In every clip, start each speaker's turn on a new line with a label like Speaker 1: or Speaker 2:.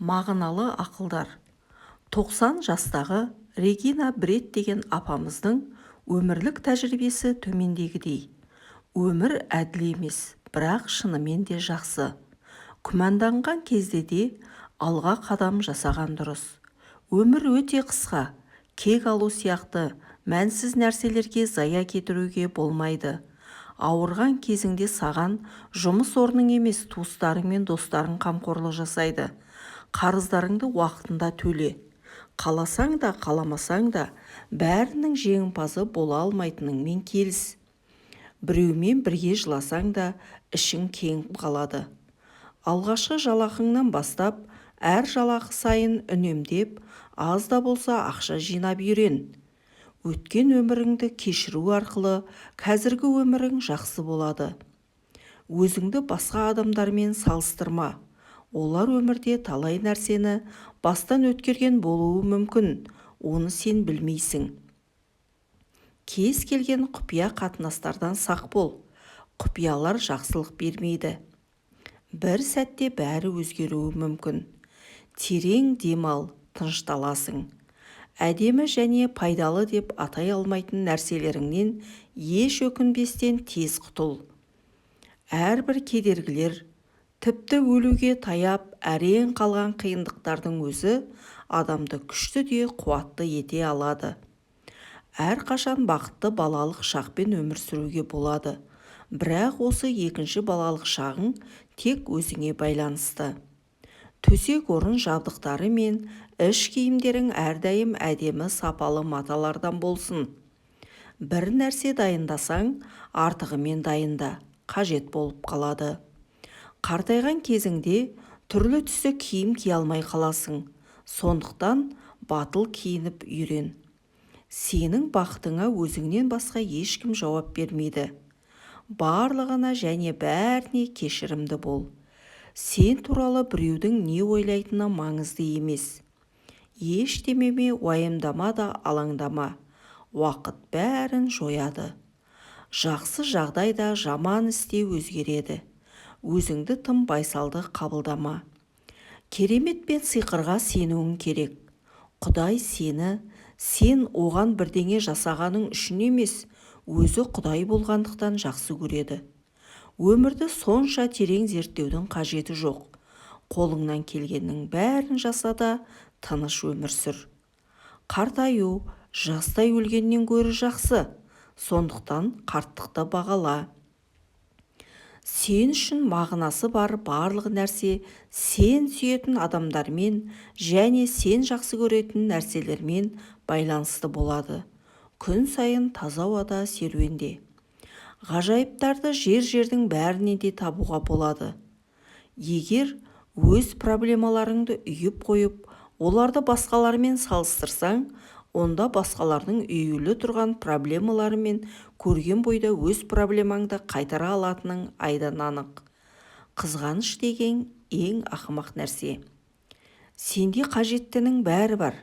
Speaker 1: Мағыналы ақылдар. 90 жастағы Регина Бред деген апамыздың өмірлік тәжірибесі төмендегідей. Өмір әділ емес, бірақ шынымен де жақсы. Күмәнданған кезде де алға қадам жасаған дұрыс. Өмір өте қысқа, кек алу сияқты мәнсіз нәрселерге зая кетіруге болмайды. Ауырған кезіңде саған жұмыс орның емес, туыстарың мен достарың қамқорлық жасайды. Қарыздарыңды уақытында төле. Қаласаң да, қаламасаң да, бәрінің жеңімпазы бола алмайтыныңмен келіс. Біреумен бірге жыласаң да, ішің кеңіп қалады. Алғашқы жалақыңнан бастап, әр жалақы сайын үнемдеп, аз да болса ақша жинап үйрен. Өткен өміріңді кешіру арқылы қазіргі өмірің жақсы болады. Өзіңді басқа адамдармен салыстырма. Олар өмірде талай нәрсені бастан өткерген болуы мүмкін, оны сен білмейсің. Кез келген құпия қатынастардан сақ бол. Құпиялар жақсылық бермейді. Бір сәтте бәрі өзгеруі мүмкін. Терең дем ал, тынышталасың. Әдемі және пайдалы деп атай алмайтын нәрселеріңнен еш өкінбестен тез құтыл. Әрбір кедергілер, тіпті өлуге таяп әрең қалған қиындықтардың өзі адамды күшті де қуатты ете алады. Әрқашан бақытты балалық шақпен өмір сүруге болады. Бірақ осы екінші балалық шағың тек өзіңе байланысты. Төсек орын жабдықтары мен іш киімдерің әрдайым әдемі сапалы маталардан болсын. Бір нәрсе дайындасаң, артығымен дайында, қажет болып қалады. Қартайған кезіңде түрлі түсті киім кие алмай қаласың. Сондықтан батыл киініп үйрен. Сенің бақытыңа өзіңнен басқа ешкім жауап бермейді. Барлығына және бәріне кешірімді бол. Сен туралы біреудің не ойлайтыны маңызды емес. Ештемеме уайымдама да алаңдама. Уақыт бәрін жояды. Жақсы жағдай да жаман іс те өзгереді. Өзіңді тым байсалды қабылдама. Керемет пен сиқырға сенуің керек. Құдай сені, сен оған бірдеңе жасағаның үшін емес, өзі Құдай болғандықтан жақсы көреді. Өмірді сонша терең зерттеудің қажеті жоқ. Қолыңнан келгеннің бәрін жаса да, тыныш өмір сүр. Қартаю жастай өлгеннен гөрі жақсы, сондықтан қарттықты бағала. Сен үшін мағынасы бар барлық нәрсе сен сүйетін адамдармен және сен жақсы көретін нәрселермен байланысты болады. Күн сайын таза ауада серуенде. Ғажайыптарды жер-жердің бәрінен де табуға болады. Егер өз проблемаларыңды үйіп қойып, оларды басқалармен салыстырсаң, онда басқалардың үюлі тұрған проблемаларымен көрген бойда өз проблемаңды қайтара алатының айдан анық. Қызғаныш деген ең ақымақ нәрсе. Сенде қажеттінің бәрі бар.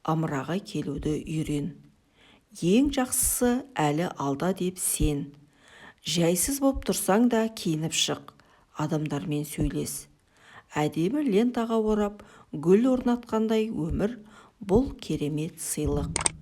Speaker 1: Ымыраға келуді үйрен. Ең жақсысы әлі алда деп сен. Жайсыз боп тұрсаң да киініп шық, адамдармен сөйлес. Әдемі лентаға орап, гүл орнатқандай өмір бұл керемет сыйлық.